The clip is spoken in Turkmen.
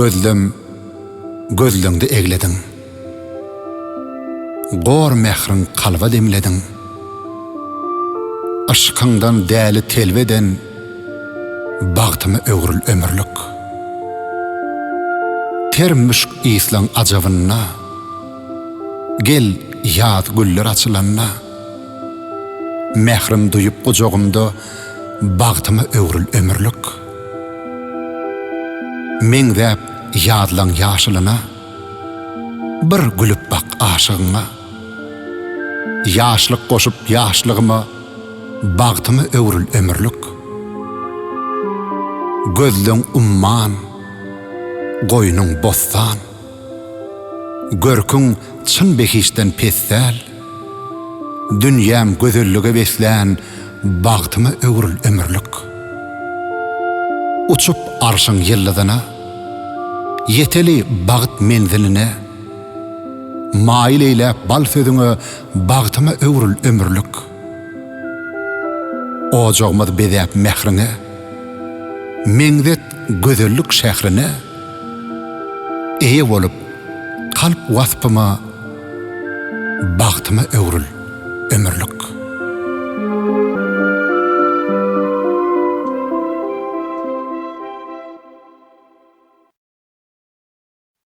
Gözlem gözleňde eglediň. Gor mähriň kalba demlediň. Yşkyňdan däli telbe eden bagtyma öwrül ömürlik. Ter müşk yslaň ajabynda, Gel ýaz güller açylanda. Mährim duýup gujagymda Bagtyma öwrül ömürlik. Meňzäp ýazlaň ýaşylyna, Bir gülüp bak aşygyňa. Ýaşlyk goşup ýaşlygyma Bagtyma öwrül ömürlik. Gözleň umman, goýnuň bossan. Görküň çyn behiştden pes däl. Dünýäm gözellige beslän Bagtyma öwrül ömürlik. Uçup arşyň ýyldyzyna, Ýeteli bagt menziline. Maýyl eýläp bal sözüňe Bagtyma öwrül ömürlik. Ojagymyz bezäp mähriňe, Meňzet gözellik şährine. Eýe bolup kalp waspyma Bagtyma öwrül ömürlik.